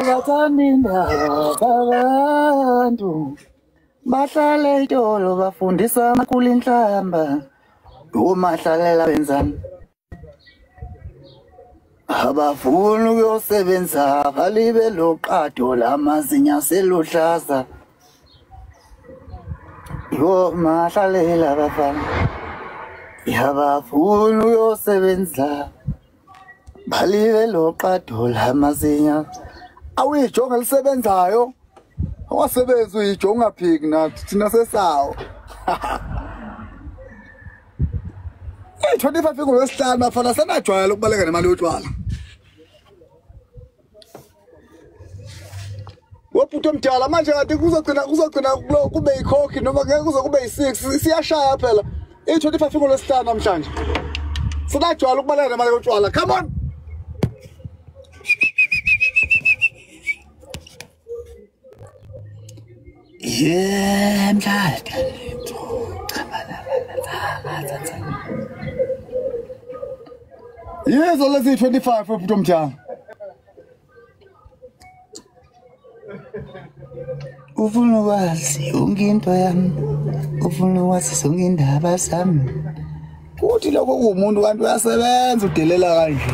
Abathanda indaba abantu bahlale itolo bafundisa amakhulu inhlamba umahlalela benzani abafuni ukuyosebenza balibe loqado lamazinyo aseluhlaza yo mahlalela bafana abafuni ukuyosebenza balibe loqado lamazinyo awuyijonga lisebenzayo awasebenzi uyijonga phiki nathi thina sesawo. 25 ngolwesihlanu bafana senajwayela ukubaleka nemali yotshwala. Webhuti omdala manje kanti kuzogcina kube yikhokhi noma ngeke kuze kube yi-6 siyashaya phela. I-25 ngolwesihlanu namhlanje. Senajwayela ukubaleka nemali yotshwala. Come on. Yeah, Yes, let's see 25 for Putumcha. Ufuna wazi yonke into yami, ufuna wazi zonke indaba zami. Kuthi lokho kuwumuntu kanti uyasebenza udelela kanje.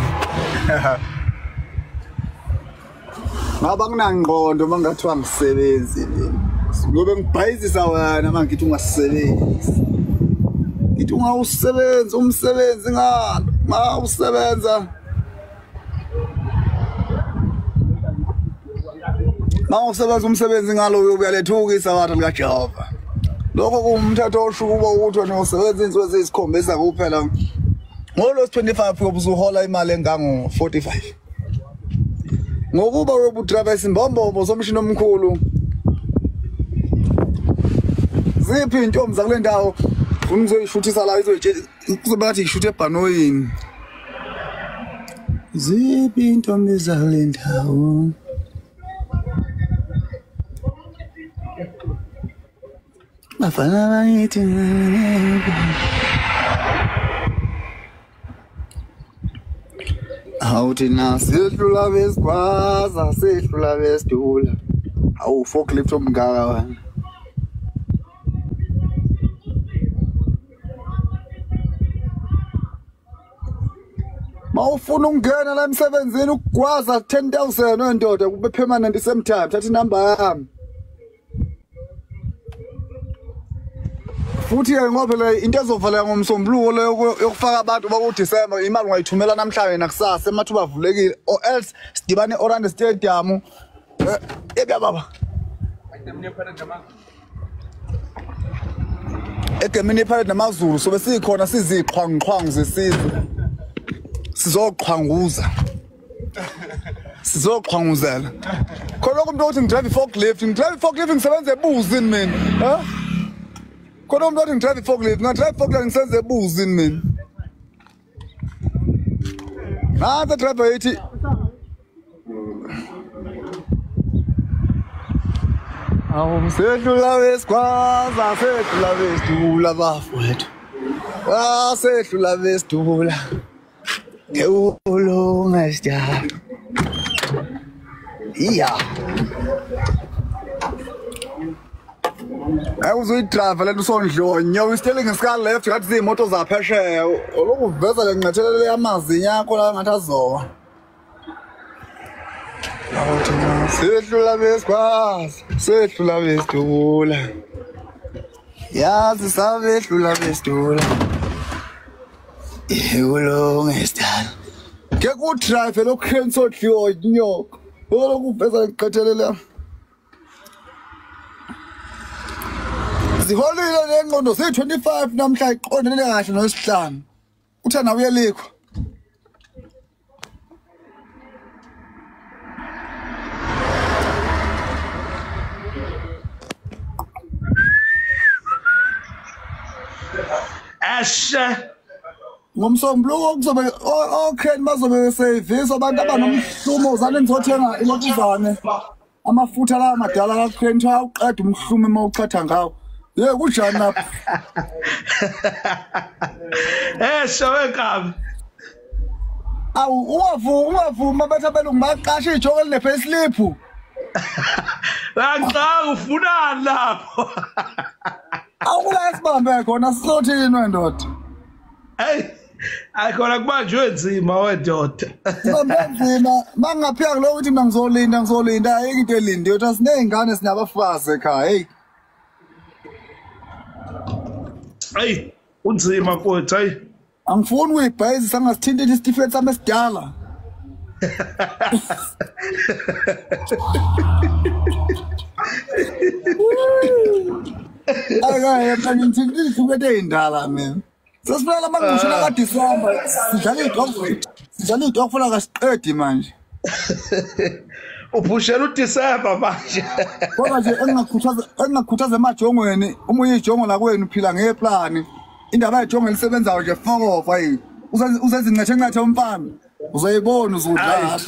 Ngaba kunangqondo mangathiwa ngisebenzi mina. Ngobe ngibhayizisa wena mangithi ungasebenzi. Ngithi ungawusebenzi umsebenzi ngalo, mawusebenza. Mawusebenza umsebenzi ngalo uyobuyalethuka isabatha likaJehova. Lokho kuwumthetho osho ukuba ukuthi wena usebenza izinsuku eziyisikhombisa kuphela. Ngolo 25 uyobe usuhola imali engango 45. Ngokuba uyobe udrayiva isimbombobo somshini omkhulu. Ziphi intombi zakule ndawo ufuna ukuzoyishuthisa la kuzobe ngathi ishuthe ebhanoyini. Ziphi intombi zakule ndawo? Bafana bayithi awuthi na sehlula besigwaza sehlula besidula. Awu forklift omngaka wena. Mawufuna ukungena la emsebenzini ukugwaza 10,000 wendoda kube permanent same time thatha inamba yami. Futhi ke ngoba phela into ezovaleka ngomsombuluko leyo yokufaka abantu bakuDecember imali ungayithumela namhlanje nakusasa emathuba avulekile or else sidibane eOrlando Stadium. Yebo baba. Egemini eParade namaZulu sobe sikhona siziqhwangiqhwangu zesizwe. Sizoqhwanguza. Sizoqhwanguzela. Khona lokho umuntu othi ngidrive forklift, ngidrive forklift ngisebenza ebuzini mina. Ha? Khona umuntu othi ngidrive forklift, ngidrive forklift ngisebenza ebuzini mina. Nansi driver yithi awu sehlula besigwaza sehlula besidula bafowethu. Ah sehlula besidula. Ngewulunga sidala. Iya. Awuzoyidrayiva lento usondlonyo ustelingi sika left ngathi ziyimoto zaphesheya lokhu uveza le nqethelele yamazinyo akho la ngathi azowa. Sehlula besigwaza sehlula besidula. Yazi sabehlula besidula. Yewulunga sidala. Ke kudrayive lo crane sodliwa inyoka. Lokhu uveza le nqethelele. Ziholile lengqondo siyi-25 namhla iqondene kahle nosihlanu. Uthe nawe uyelikwa. Eshe ngomsombuluko kuzobe oCrane bazobe besevisa abantu abanomhlumo zane nizothenga ilokuzane amafutha la madala kaCrane awuqeda umhlumo uma uchatha ngawo. Ye kunjani lapha? Eshe wekabi. Awu ungavuma bathi abelungu baqasha ijongo eline payslip. Angicanga ufunani lapho. Awukula esibambe khona sizothini wendoda. Hey, ayikhona kubanjwe nzima wendoda. Sibambe nzima mangaphika kuloko ukuthi mina ngizolinda ayikho into elindiwe ukuthi sinezingane sinabafazi ekhaya. Hey. Hey, unzima mfowethu hey. Angifuni ukuyibhayizisa ngasithinta isitifiketi sami esidala. Ake mina ngithinta isitifiketi eyindala mina. Sesifuna lamangishona kaDisemba sidlala idokfula kasiqedi manje. Uphushela uDisemba manje. Kodwa nje engingakhuthaza emajongweni uma uyijongo la kwenu uphila ngeplani. Indaba yejongo elisebenzayo nje fuck off ayi. Uzenza incethe umfana. Uzoyibona uzodlala.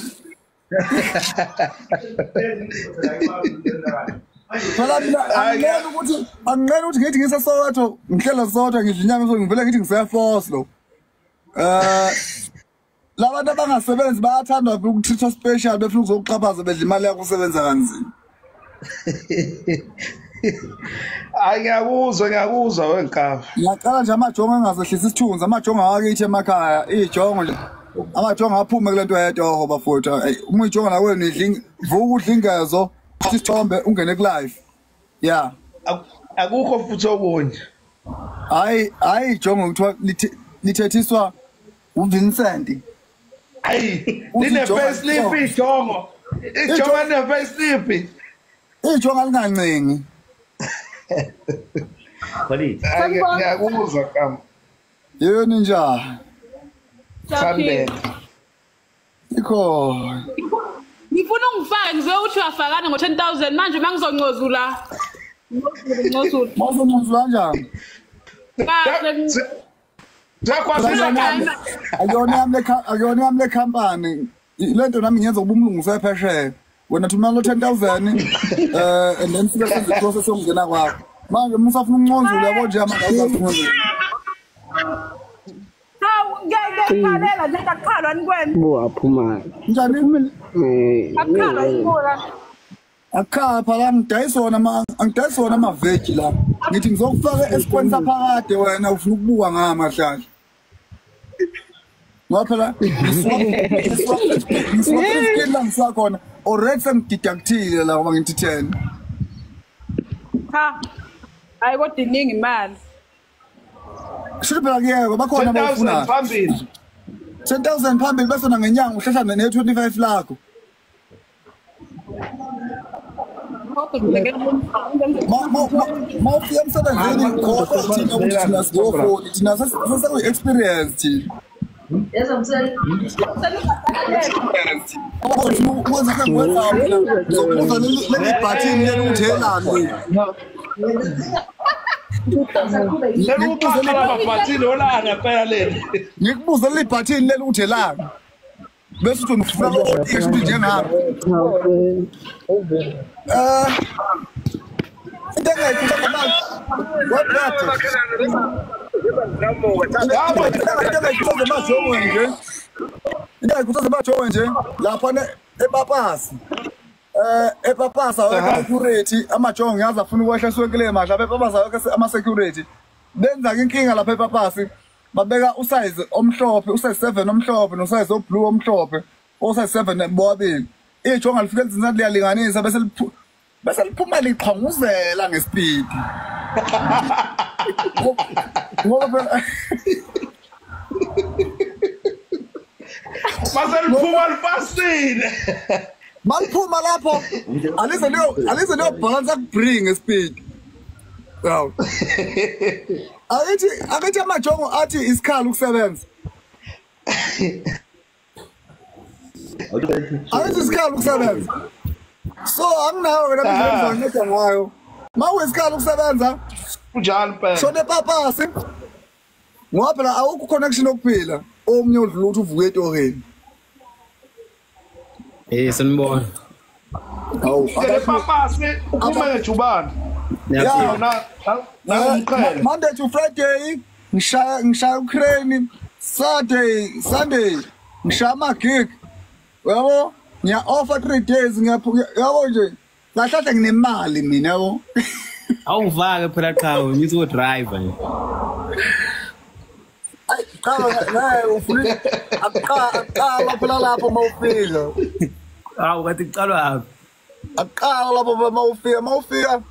Phela mina angeke ukuthi ngithi ngiseSoweto ngihlele Soweto ngidla inyama ngivele ngithi ngiseForce lo. Labantu abangasebenzi bayathanda ukutreat special befuna ukuzokuxhaphaza bedla imali yakho usebenza kanzima. Hayi ngiyakuzwa wenkabi. Ngiyaqala nje amajongo angazehlisa isithunzi amajongo awakithi emakhaya ijongo nje amajongo aphume kule nto yetoho bafowethu. Uma ijongo la wenu idla vuka udla ingezo isithombe ungene ku live. Yeah. Akukho futhi okunye. Hayi ijongo kuthiwa lithethiswa uVincent. Hayi line facelift ijongo. Ijongo line facelift. Ijongo alingancengi. Quality. Ngiyakuzwa kama. Yini njani? Sambele. Ikho. Ngifuna ungifake ngizwe ukuthi uyafakana ngo 10,000 manje mangizoncozula. Ngozula. Mawuzoncozula kanjani? Akuyona yami le company. Lento nami ngiyenza ukuba umlungu sephesheya. Wena thumela lo 10,000 and then sibe senze process yokungena kwakho. Manje musafuna ukunconzula yabo nje amanga uzakunconzula. Hawu ngiyakhalela nje akukhalwa nikwena. Buwaphuma. Njani? Akukhalwa ikora. Akukhala phela angidayisona ama-veg la. Ngithi ngizokufaka esikweni saphakade wena ufuna ukubuka ngamahlahla. Ngoba phela ngisuka la ngisakhona already sengideductile la ngoba ngithi 10. Cha. Hayi kodwa iningi imali. Shuthi phela kuyeko bakhona abafuna phambili. 10,000 phambili bese na ngenyanga uhlehla ne25 lakho. Mawufika emsebenzini khohlwa thina ukuthi thina singofoni thina sesekuyi experience thina. Ngizobuza leli bhathini leli ukuthi helani. Ngikubuza leli bhathini leli ukuthi helani. Bese uthi ngifuna ukuthi njengami. Into engayikhuluma manje. Into engayikhuthaza nje lapha ePapasi. ePapasi awekho security amajongo ngiyazi afuna ukwehla sonke manje ePapasi awekho ama security. Benza inkinga lapha ePapasi babeka usize omhlophe usize 7 omhlophe nosize oblue omhlophe osize 7 bobabili. Ijongo alifike lizinto liyalinganisa bese liphuma liqhanguzela ngespeed. Ngoba phela Maseliphuma lifasile. Maliphuma lapho alize leyo balance akubring speed. Wow. Akithi amajongo athi isikhala ukusebenza. Akithi isikhala ukusebenza. So anginawo wena mina ngizonceda ngayo. Mawuyisikhala ukusebenza kunjalo phela. Shone papasi. Ngoba phela awukho connection okuphila. Omnye odlula ukuthi uvuke etoreni. Sanibona. Awu, papasi uphume ngejubane. Yeah, Monday to Friday ngishaya ucrane, Saturday, Sunday Ngishaya ama-gig. Yabo? Ngiya offer 3 days ngiyaphuka yabo nje. Kahle nginemali mina yabo. Awungifake phela qhawe ngithi driver nje. Ay qhawe naye ufuna aqala phela lapho mawufika. Awu kathi kuqalwa aphi? Aqala lapho mawufika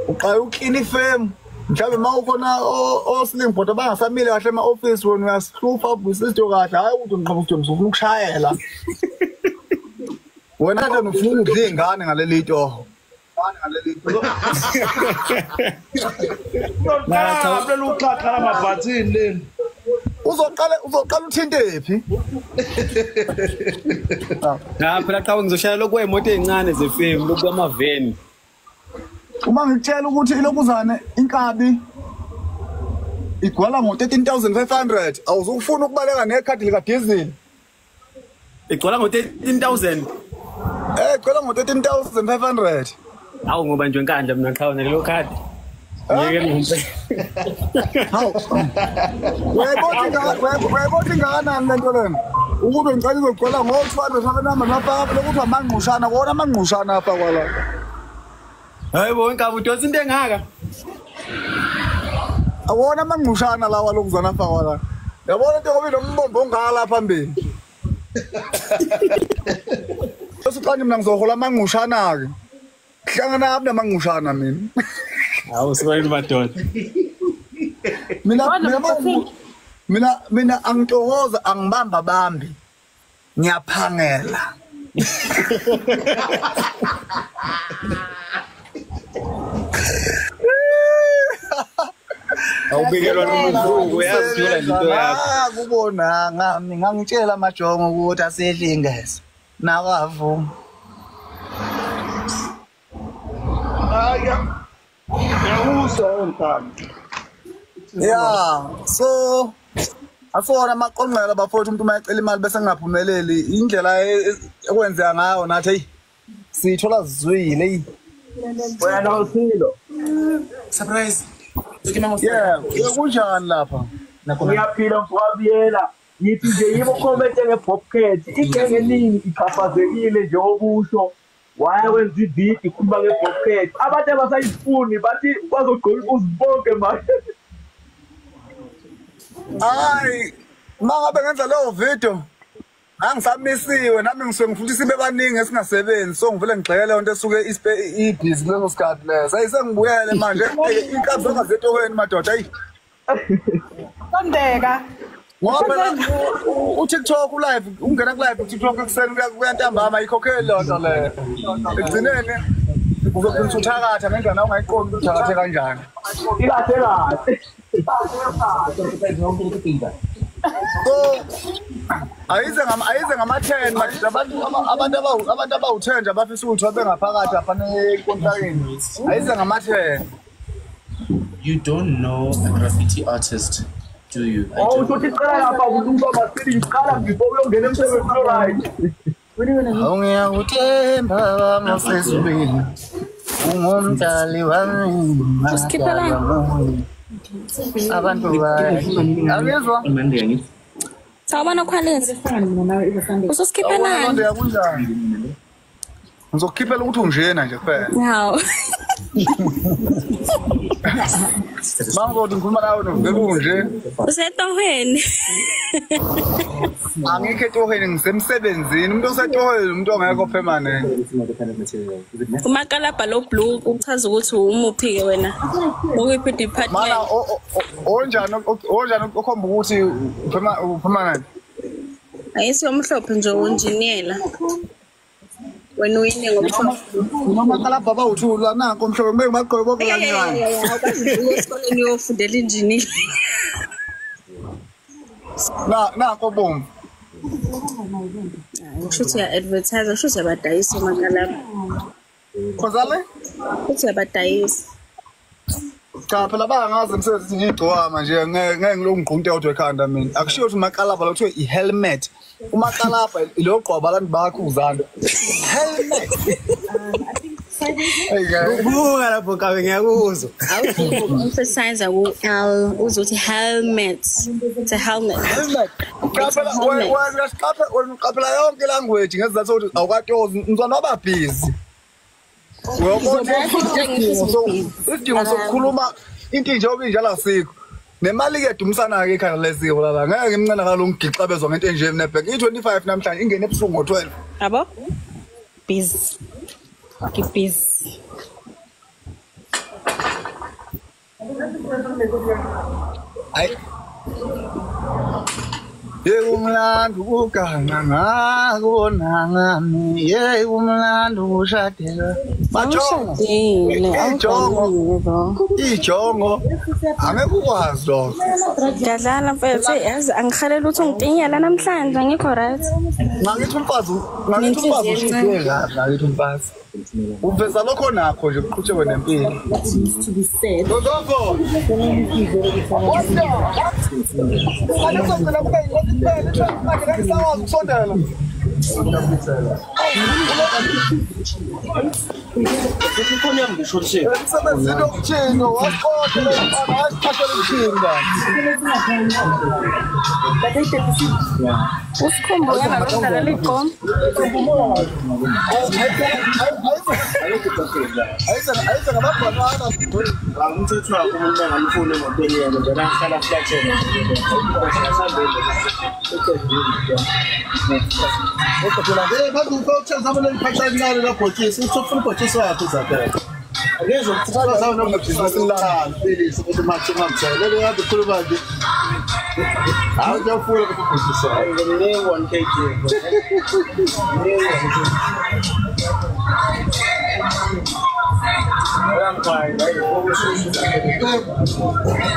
uqala uclean ifirm. Mhlawumbe mawukhona osling board abangasamile kahle ema office wena uyasihlupha ubusisito kahle hayi ukuthi ngiqhamuka ukuthi ngifuna ukushayela. Wena kade ufuna ukudla ingane ngaleli toho. Uzoqala uxhaxha lamabhathini leli. Uzoqala uthinte phi? Na phela qhawe ngizoshayela lokwemoto ezincane zefemu lokwamaveni. Uma ngikutshela ukuthi ilokuzane inkabi igwala ngo-13,500 awuzufuna ukubaleka nekhadi lika diesel. Igcwala ngo-13,000. Igcwala ngo-13,500. Awu ngoba nje inkandla mina qhawe nalelo khadi. Ngeke ngimpe. Hawu. Uyayibona ingakanani lento lena? Ukube ngicela izogcwala ngo-200 namafaka lokuthi amangqushana wona amangqushana apha kwala. Hayibo inkabi udonsa into engaka. Awona amangqushana lawa lokuzana afakwa la. Yabona into ngoba inombombo ongaka phambili. Bese uqanje mina ngizohola amangqushana ke. Hlangana aphi namangqushana mina. Hawu sibayini madoda. Mina angitokoza angibamba bambi. Ngiyaphangela. Awubikelwa nomuntu uyazi uthola into yakho. Kubona ngami ngangitshela amajongo ukuthi asedlingeze. Nakavuma. Hayi. Ngiyakuzwa mntana. Yeah, so asona amaqonqela bafowethu umuntu mayecela imali bese ngingaphumeleli indlela ekwenzeka ngayo nathi hey sithola zwile hey. Wena usilo. Surprise. Yeah, kunjani lapha? Ngiyaphila mfowabiyela. Ngithi nje yibo comment ngeBobcat. Igenge eningi ichaphazekile nje obusho. Waya wenza ivideo ikhuluma ngeBobcat. Abantu abasayifuni bathi bazogqoka uzibonke manje. Hayi, mangabe ngenza leyo video angisamisiwe nami ngisuke ngifuna sibe baningi esingasebenzi so ngivele ngigxeke leyo nto esuke ibhizi leso sikhathi leso. Ayisengibuyele manje inkabi zangazetokweni madoda ayi. Sondeka. Ngoba uTikTok ulive ungena ku live uTikTok ekuseni kuyantambama ayikhokheli leyo nto leyo. Ekugcineni uzogcina uthakatha ngendlela ungayiqondi ukuthi uthakathe kanjani. Ikahle kahle. So ayize ngama-10 manje abantu abawu-10 nje abafisa ukuthi babe ngaphakathi apha ekontakeni. Ayize ngama-10. You don't know a graffiti artist, do you? Oh, uthi qala lapha umuntu abasili iqala before uyongena emsebenzini right. Awungiyakuthemba wami ungumdali wami. Usikhiphelani? Abantu bayi. Angizwa? Sawubona Quality. Ususikhiphelani? Kunjani? Ngizokukhiphela ukuthi unjena nje kuphela. Hawu. Mangothi ngikhuluma nawe novele unje. Usetohweni. Angikho etohweni ngisemsebenzini. Umuntu osetohweni umuntu ongekho permanent. Umakalabha lo blue uchaza ukuthi umuphi ke wena. Ukuyiphi department? Mana onjani okhomba ukuthi permanent? Ayisi omhlophe nje unjiniyela. Wena uyine ngomhlophe. Umakalabha bawuthula nanko omhlophe kumele bagqoke bonke kancane. Esikoleni uyofundela injiniyela. Na nanko bomvu. Kusho uya-advertise, kusho uyabadayisa umakalabha. Khozale? Uthi uyabadayisa. Cha phela bangazi emsebenzini ngigcoka manje ngeke ngilokhu ngiqunte out ekhanda mina. Akushiyo ukuthi umakalabha lo kuthiwe i-helmet. Umakalabha ilo gqoba abantu bayakhuzana. Helmet. Ubuka lapho kabe ngiyakuzwa. Awuthi emphasize ku L uzothi helmet. It's a helmet. Helmet. Uqaphela wena uqaphela uqaphela yonke language ngezathu ukuthi awukatozi ngizwa noba busy. Uyabona isidingo sokukhuluma into njengoba injalo asikho. Nemali ke dumisana ke ekhanda lesiko la ngeke ngimncane kalo ngigixabezwa ngento enje mina bhek i25 namhlanje ingene ebusuku ngo12. Yabo? Busy. Busy. Ay. Yebo umlando ukuganga ngakubona ngami yebo umlando ukushadela majongo ijongo angeke ukwazi lokho ngiyadlala mfethu yazi angihalela ukuthi ungitinyela namhlanje angikho right ngakithi umfazi ushidwe kabi ngakithi umfazi uveza lokho nakho nje kuqhutshekwe nempilo Gogo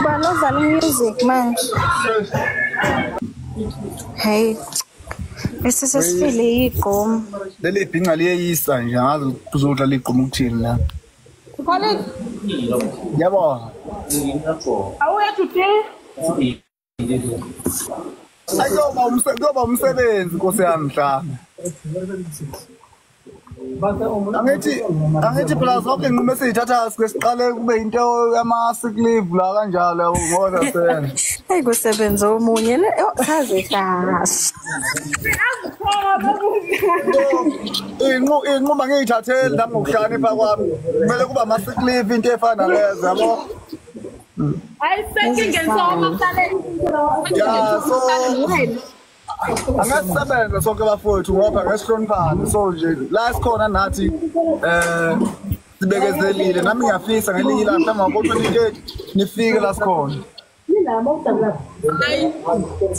Balozala music manje. Hey. Bese sesifile igqomu. Leli bhinca liyeyisa nje angazi kuzodlala igqomu ukuthini la. Colleague. Yebo. Awuyethu te. Ayoba umsebenzi Nkosi yami mhlawumbe. Angithi phela zonke inqumo esiyithatha sike siqale kube into yama sick leave la kanjalo ngoba sebenza. Hey kusebenza omunye le saze kahle. Inquma ngiyithatheli nami ngokuhlakanipha kwami. Kumele kuba ama sick leave into efana nalezo yabo. Ya so angasebenza sonke bafowethu ngoba ngesihloniphane so nje la sikhona nathi sibekezelile nami ngiyafisa ngelinye ilanga mhlawumbe ngo-2030 nifike la sikhona. Hayi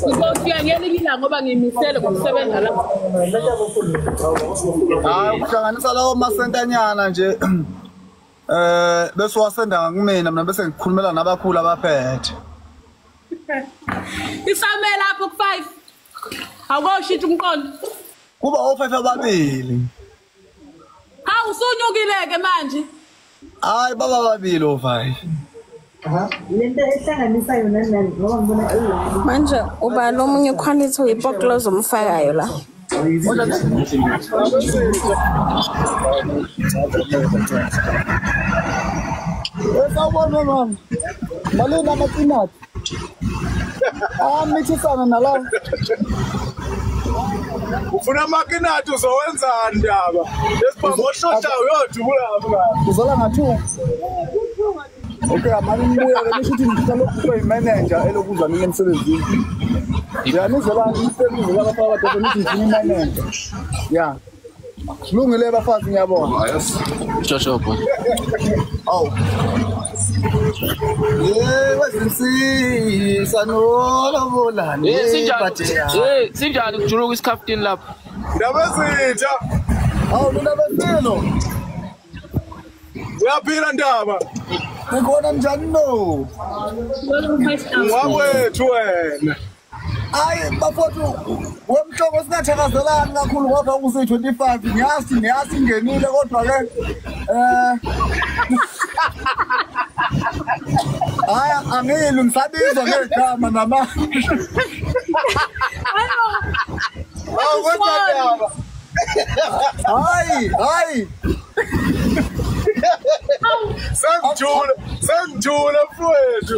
ngizofika ngelinye ilanga ngoba ngiyimisele ngokusebenza lapha. Hayi ukuhlanganisa lawo masentanyana nje bese wasenda kumina mina bese ngikhulumela nabakhulu abaphethe. Isame lapho ku5. Awukoshintsha umqondo. Kuba o5 ababili. Ha usunyukile ke manje. Hayi baba babili o5. Lento ehlanganisayo nani ngoba ngibona eyi manje uba lo munye quality uyipoklozo umfakayo la. Sawubona mama. Malini amapeanut? Amithisana nalawo. Ufuna amapeanut uzowenzani ndaba? Lesibhambo oshosha uyodubula lapha. Uzola nga2. Okay, amani nibuye ke nisho ukuthi ngicela ukuba imanager elokuza mina emsebenzini. Ya nizola umsebenzi lapha abadala nithi ngifuna imanager. Ya. Kulungile bafazi ngiyabona. Shosho boy. Awu. Yebo sinsisa nolobolani. Eh sinjani? Sinjani kujuluka isikhaftini lapha? Ndaba ezintsha. Awu mina besilo. Uyaphila ndaba. Ngikhona njani no? Wakwethu wena. Hayi bafowethu wemhloko singathakazelani kakhulu ngoba kuse-25 ngiyazi ingenile kodwa ke hayi angilwi ngisabizwa ngegama namanje. Hayi hayi. Sengijula mfowethu.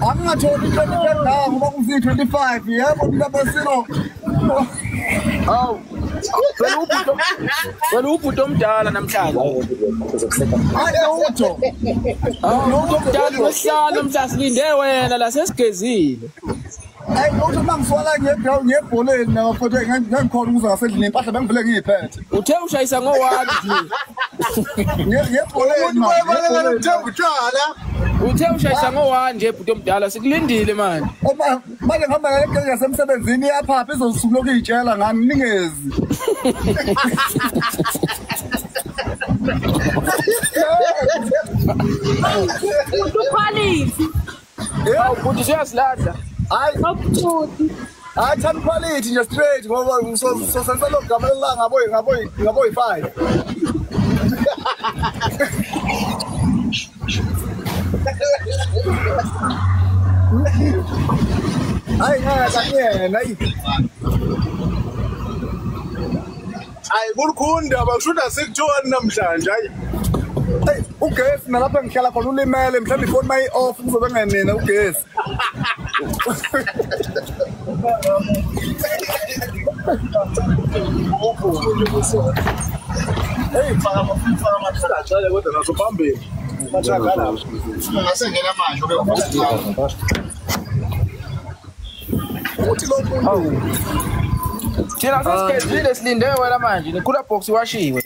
Angingatholi i-25 la ngoba kuzi-25 yebo mina besilo. Awu. Wena ubhuti omdala namhlanje. Hayi lutho. Lutho omdala wesihlalo mhla silinde wena la sesigezile. Hayi lutho mangifwala ngeground ngebholeni nabafowethu ngikhona ukuza ngasedlini impahla bengivele ngiyiphethe. Uthe ushayisa ngo-1 nje. Ngebholeni. Uthe ushayisa ngo-1 nje bhuti omdala sikulindile manje. Manje ngihamba ngale genge yasemsebenzini iyaphapha izosuku lokhu iyitshela ngami ningezi. Quality. Awu bhuti usuyasilahla. Hayi bhuti. Hayi thani quality nje straight ngoba usosenza lo gama lelanga ngabo yi-5. Hayi ngeke hayi. Hayi kulikhuni ndaba kushuda sikuthoni namhlanje hayi. Hey ugesi nalapha ngihlala khona ulimele mhlawumbe ifoni mayi off kuzobe ngenina ugesi. Hey faka amathaka kodwa naso phambili. Amathaka lapho. Ungasengena manje ube uthi lo muntu thina sesigezile silinde wena manje nekhula box iwashiwe.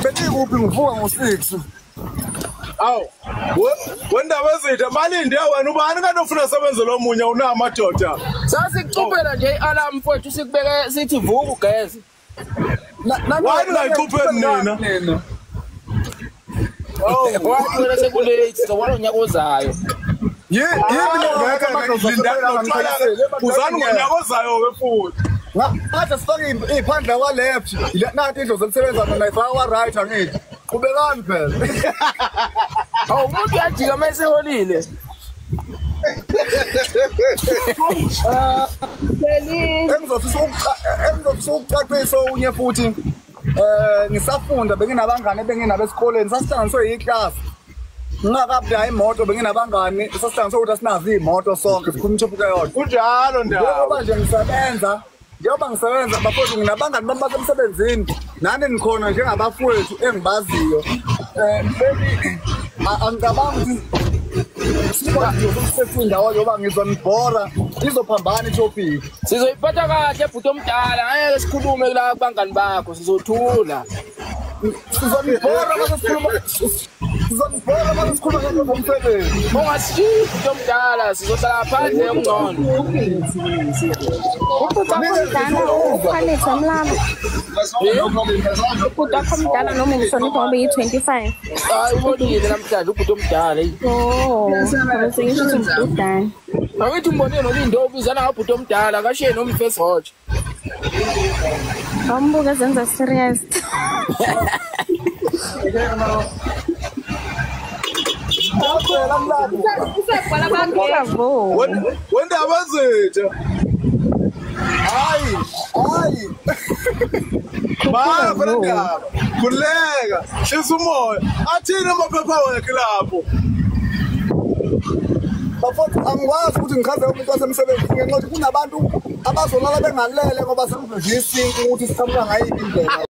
Bethi kuphi ngivuka ngo-6. Awu wendaba ezitha malinde wena ubani kanti ufuna sebenze lo munye unamadoda. Sasikucuphela nje i-alarm mfowethu sikubeke sithi vuka ugeze. Why ungayicupheli nina? Wathi wena sekulate sizobona unyaka ozayo. Yini uzani ngonyaka ozayo ke futhi. Ngathi sifake iphandla kwa left nathi idlozi elisebenza mina ifaka kwa right angithi. Qhubekani phela. Awu umuntu uyajika mase eholile. Engizofisa ukucacisa okunye futhi. Ngisafunda benginabangani benginabo esikoleni sasihlanganiswe yiclass. Ngingakabi imoto benginabangani sasihlanganiswe ukuthi asinazo imoto sonke sikhuluma itopic eyodwa. Kunjalo ndaba. Njengoba nje ngisebenza bafowethu nginabangani bami basemsebenzini nani nikhona njengabafowethu engibaziyo. Angicabangi ukuthi sikwazi ukusebenza indawo yoba ngizonibhora izophambana itopic. Sizoyiphatha kahle bhuti omdala ngeke sikhulume la kubangani bakho sizothula. Sizonibhora mase sikhuluma sizonibhora mase sikhuluma ngomsebenzi. Ungasishiyi bhuti omdala sizohlala phandle ongcono. Ubhuti wakho omdala uquality omlalo. Ubhuti wakho omdala noma umhlonipha ngoba iyi-25. Hayi ubonile namhlanje ubhuti omdala. Oh, bese ngisho ukuthi ubhuti omdala. Angithi umbonile noLindo ubizana ngabhuti omdala akashiye noma i-first watch. Awumbuka zenza serious. Wendaba zethu. Hayi, hayi. Baya phela ndaba. Khuleka, shisa umoya. Athini amaphepha wakhe lapho? Bafowethu angikwazi ukuthi ngichaze umuntu wasemsebenzini ngenxa yokuthi kunabantu abazolala bengalele ngoba sekuvisa ukuthi siqhamuka ngayiphi indlela.